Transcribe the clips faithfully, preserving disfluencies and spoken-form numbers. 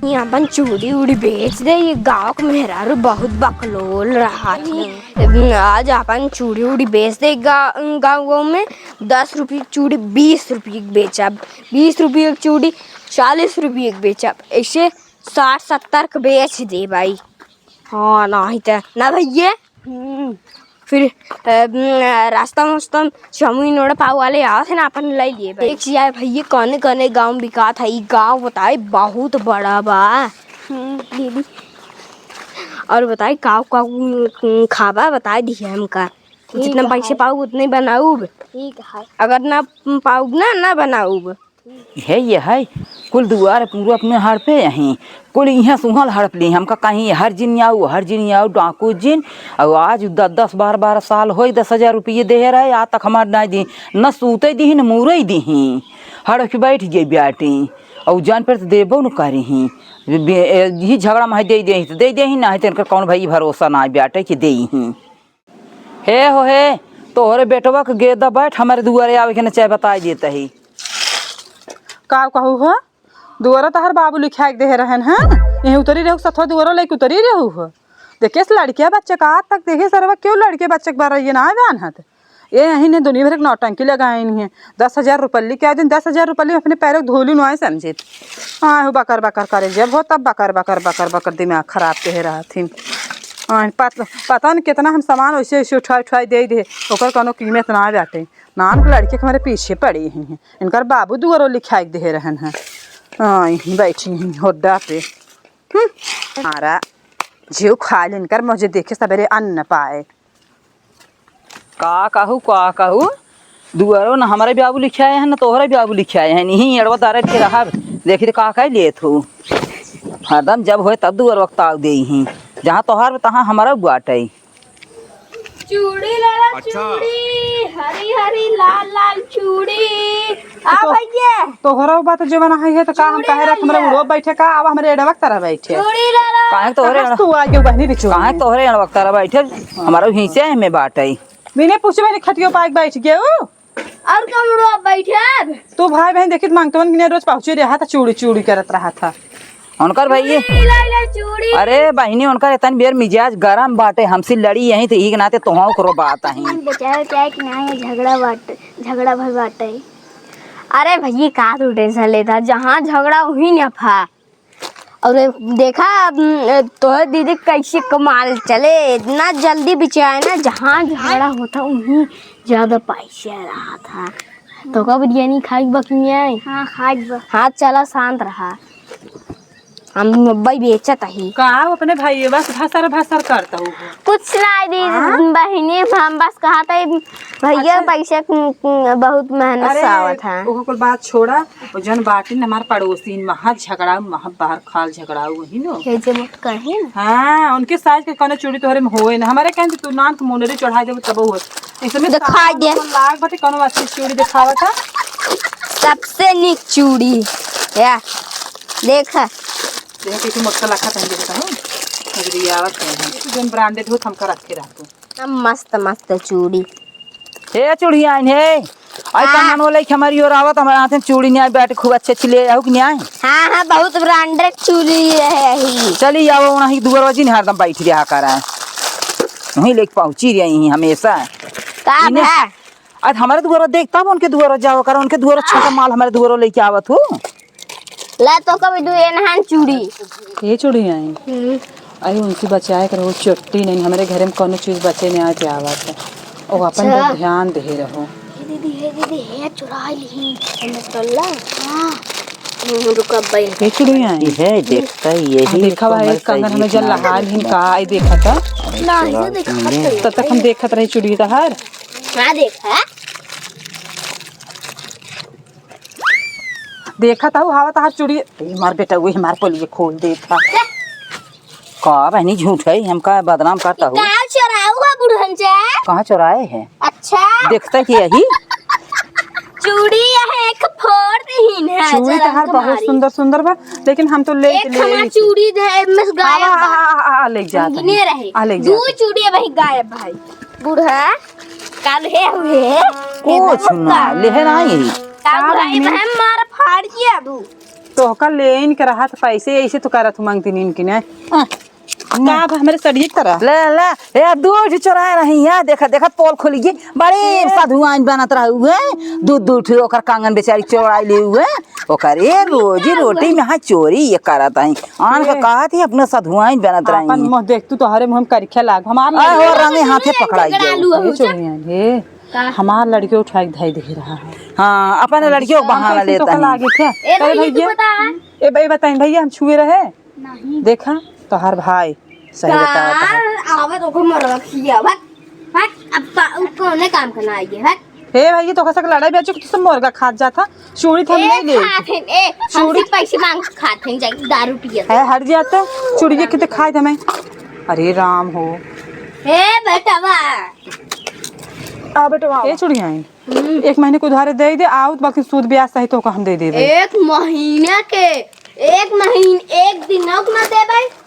ये अपन चूड़ी उड़ी बेच दे, ये गाँव के मेहरारू बहुत बकलोल रहा है। आज अपन चूड़ी उड़ी बेच दे, गा-, गाँव, गाँव में दस रुपये की चूड़ी बीस रुपये की बेचब, बीस रुपये की चूड़ी चालीस रुपये की बेचब, ऐसे साठ सत्तर के बेच दे भाई। हाँ, नहीं तो ना भैया। हम्म। फिर, अ, म, रास्ता में उस्ता में चौमिन वड़ा पाव वाले आवत है ना, अपन ले लिए भाई। देख यार भैया, कौने कौने गाँव बिकात है, ई गाँव बताए बहुत बड़ा बा। हम्म, दीदी। और बताए का का, उम, खाबा, बताए दिए हमका। ठीक जितना है। पैसे पाऊ उतने बनाऊब। ठीक है। अगर ना पाऊब ना, ना बनाऊब। हे ये है, कुल दुआर पूरा अपने हड़पे यहीं, कुल इहाँ सुहल हड़प ली। हमका कहीं हर जिन आऊ, हर जिन आऊ, डाकू जिन। और आज द-, दस बारह, बारह साल होई, दस हजार रुपये दे रहे, आज तक हमार ना दी, न सूते दी, न मुरई दी। हड़प के बैठ गई ब्याटी, और जान पर तो देबो न करी ही। बे-, ए, यही झगड़ा में दे दे, तो दे दे ही, ना है तो इनका कौन भाई भरोसा ना ब्याटे कि दे ही। हे हो हे, तोहरे बेटवा के गेदा बैठ, हमारे दुआरे आवे के न चाहे बताई देता ही। का कहू हो? दुआरा तहर बाबू लिखाए के देहे रहन, हाँ? यहीं उतरी रहू, सथवा दुआरा लेके उतरी रहू हो। देखिए, इस लड़किया बच्चे का आज तक देखिए, सरवा क्यों लड़के बच्चे के बारे ये ना जानत। ये यहीं ने दुनिया भर के नौटंकी लगाइन है। दस हजार रुपये लेके आए दिन, दस हजार रुपये अपने पैरों के धूली नुआए समझे। हाँ, हो बकर बकर करे, जब हो तब बकर बकर बकर बकर दिमाग खराब के रहथिन। हाँ, पत-, पता न कितना हम सामान वैसे वैसे उठाए उठाए दे दे, ओकर कोनो कीमत ना बाटे। नान के लड़के के हमारे पीछे पड़ी हैं। इनकर बाबू दुआरो लिखाए के दे रहन हैं। हाँ, यहीं बैठी हैं होड्डा पे। हम्म, हमारा जीव खा ले इनकर, मुझे देखे सबेरे अन्न पाए। का कहू, का कहू, दुआरो न हमरे बाबू लिखाए हैं, न तोहरे बाबू लिखाए हैं, यहीं एड़वा दारट के रहब। देखी त का कह लेत हो, हरदम जब होए तब दुआर वक्ताव दे ही, जहाँ तोहार तहाँ हमारा बाटे। चूड़ी लाला, अच्छा। चूड़ी, हरी हरी लाल लाल चूड़ी। आ तो भैया। तोहरा बात जवन है, है तो का हम चूड़ी कहे रहत, हमरा लालिया। उड़ो बैठे का, अब हमरे एड़वा के तरह बैठे। चूड़ी लाला। काहे तोहरे कहाँ से तू आ गयो बहनी बिचू? काहे तोहरे एड़वा के तरह बैठे? हमारा हिस्से में बाटे। बिने पूछे मैंने खटियो पाइक बैठ गयो। और कमरो बैठे अब? तू भाई बहन देखित मांगतवन के रोज पहुँचे रहा था, चूड़ी चूड़ी करत रहा था। उनकर भाई ये चूड़ी, ले ले चूड़ी। अरे बहिनी, उनकर इतन बेर मिजाज गरम बाटे, हमसे लड़ी यहीं तो ई के नाते तोहां ओकरो बात है। हम बेचारे क्या है कि ना ये झगड़ा बाटे, झगड़ा भर बाटे। अरे भैया, का तू टेंशन लेता, जहाँ झगड़ा वहीं नफा। और देखा, उम, तोहर दीदी कैसे कमाल चले, इतना जल्दी बिचाए ना, जहाँ झगड़ा होता वहीं ज्यादा पैसा रहा था। तो का बिरयानी खाई बा कि नहीं? हाँ, खाई बा। हाँ, चला, शांत रहा। हम मुंबई बेचत ही। का अपने भाई बस भसर भसर करता हूँ? कुछ नहीं दी हाँ? बहिनी, हम बस कहा था भैया अच्छा। पैसे क-, क-, बहुत मेहनत से अरे, आवत है। ओहो कुल बात छोड़ा, वो जन बाटिन हमार पड़ोसी, महा झगड़ा, महा बाहर खाल झगड़ा वही नो। ये जे मत कहे ना। हाँ, उनके साइज के कौनो चूड़ी तोहरे में होए ना। हमारे कहन तू नान के मुंडरी चढ़ाई देबे तब होए। इसमें दिखाई दे। लाग बाटे कौनो अच्छी चूड़ी दिखावा था। सबसे नीक चूड़ी। या, देख। देख, एक मोटका लखा पहन के बताऊँ। नजरिया आवत है। तू जौन ब्रांडेड हो, हमका रखे रह तू। एकदम मस्त, मस्त चूड़ी। हे चूड़िया आइन हे। आई हाँ। कन्नन वाले हमारी ओर आवत, हमारे हाथ में चूड़ी नहीं आई, बैठ खूब अच्छे अच्छे ले आओ कि नहीं आए? हाँ, हाँ, बहुत ब्रांडेड चूड़ी रहे ही। चली आओ, वहीं दुआर वजिन हरदम बैठ रहा करा। वहीं लेके पहुँची रही हमेशा। का इन्हें भा? आज हमारे दुआरा देख, तब उनके दुआरा जाओ कर, उनके दुआरा छोटा माल हमारे दुआरा लेके आवत हो। ला तो कभी दू एनहान चूड़ी। ये चूड़ी आई? हम्म। अरे उनकी बचाए के रहो, चोटी नहीं, हमारे घरे में कौनो चीज बचे नहीं आए आवत है। ओ अपन अच्छा। बहुत ध्यान दे रहो। हे दीदी, हे दीदी, हे चुरा ली। हमने तल्ला। हाँ। हम्म, रुका भाई। ये चूड़ी आई? ये है, देखता ही यही आ, देखा तो भाई, हमारे कंगन में जल लगा ली का, आई देखा था। ना, ये देखा था। तब तक हम देखत रहे चूड़ी तहार। हाँ, देखा। देखत हऊ, हवा तहार चूड़ी। ए, मार बेटा, वही मार पोलिए खोल देत हा। का बहनी झूठ है, हमका बदनाम करता हो। का चोराऊ है बुढ़न से? कहाँ चोराए है? अच्छा। देखता कि यही। चूड़ी यह एक फोड़ दीन है, चूड़ी जरा तहार बहुत तुम्हारी। सुंदर सुंदर बा, लेकिन हम तो ले, एक ले हमार ली थी। चूड़ी दे, में गायब आवा, बा। आ, आ, आ, आ, ले जा हम तनी। गिने रहे। आ, ले जा दू तनी। चूड़ी वही गायब भाई। बूढ़ा, काल हे हुए। कुछ ना, लेहे नाही। काल का भाई बहनी? बहन मार फाड़ दिया तू। तोहका लेइन के रहत पैसे, ऐसे तो करत हूँ मांगती नीन की ना। आ, का अब हमरे सड़िए की तरह? ले, ले, ए, दू ठो चोराए रही है, देखा, देखा, पोल खुल गई, बड़ी साधुआइन बनत रहे हुए, दू, दू ठो ओकर कंगन बेचारी चोराई ले हुए, ओकर ए रोजी रोटी में हाँ चोरी ये करत है, आन का ए। कहत ही अपने साधुआइन बनत रही। आपन मुँह देख तू, तोहरे मुँह में करिखा लाग, हमार आए हो लड़कियों रंगे हाथे पकड़ाई झगड़ा गए। आलू हो ए जा। चोरियाइन, हे, का? हमार लड़कियों उठाई के धई दे रहा है। हाँ, अपने लड़कियों को बहाना लेता है। लागे क्या? ए अरे भैया, तू भैया, बता। ए, ए, बताई भैया, हम छुए रहे? नहीं। देखा, तोहार भाई सही का बतावत है। आवे तो को मरवा खिया, भाग, भाग, अब का, उ कौने काम करना आई है, भाग। हे भाई, ये तो कसक लड़ाई बेचो कि तू सब मुर्गा खात जाता, चूड़ी तो हम ए, नहीं ले। खात हैं, ए, हमसे चूड़ी पैसे मांग खात हैं, जाके दारू पियत। है, हट जाता, चूड़ी के किते खाए हमें। अरे राम हो। ए, बेटवा। आ, बेटवा। ए, चूड़िया आई। हम्म। एक महीने के उधारे दे दे, आउत, बाकी सूद ब्याज सहित ओका हम दे देबे। एक महीने के, एक महीन-, एक दिनों के ना देबे।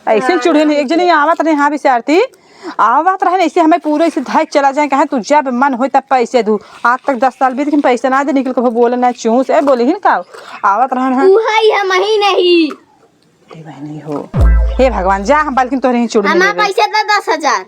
ऐसे हाँ। चुड़ैल, एक जनी आवत रहे, हाँ, विचारती, आवत रहे, ऐसे हमें पूरे ऐसे धाई चला जाए, कहे, "तू जब मन होई, तब पैसे दू।" आज तक दस साल बीत गए, पैसे ना दे, निकल के वो बोले ना, चूस, ए, बोले ही ना का, आवत रहन है। उहई हम ही नहीं। अरे बहनी हो, हे भगवान, जा, हम बल्कि तोहरे ही चूड़ी हमार लेबे। पैसे दे दस हजार।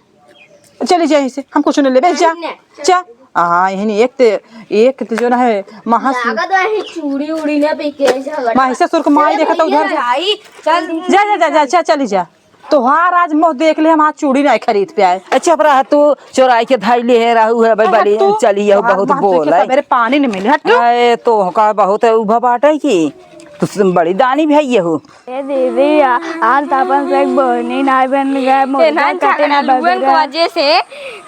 चली जा यहीं से, हम कुछ नहीं लेबे, जा, नहीं, नहीं। जा। हाँ, यही नहीं, एक ते, एक ते जो ना है, महा लागत है, चूड़ी उड़ी ना बिके, झगड़ा। माही ससुर को माई देखा तो उधर। भाई, चल। जा, जा, जा, जा, जा, चली जा। तोहार आज मुँह देख ले, हम आज चूड़ी नहीं खरीद पे आए। अच्छा, पर तू चोराई के धाई ले है, रहू है, भाई, अरे बड़ी तू, चली, यह तोहार बहुत मुँह देख बोल के है। सबेरे पानी नहीं मिले, हट तू। अरे, तो का बहुत है, उभा बाटे की, तू बड़ी दानी भी है ये हो। ए दीदी, आ-, आज तो अपन से एक बहनी नाय बन गए, ए, मुर्गा नान कटे ना छागल लुअन के बगेरा। वजह से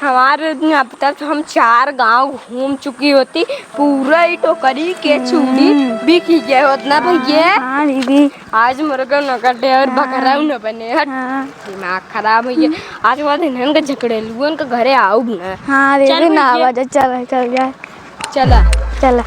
हमार, अब तक हम चार गांव घूम चुकी होती, पूरा ही टोकरी के चूड़ी हम्म। बिक गए होत ना भैया। हाँ, हाँ, दीदी। आज मुर्गा न कटे और हाँ। बकरा न बने, हट। हाँ। दिमाग खराब हो गया। आज के बाद इन्हन के झगड़ेलुअन के घरे आउब ना। हाँ, दीदी, चल ना भैया। आवा जा, चल, चल जाए। चला। चला।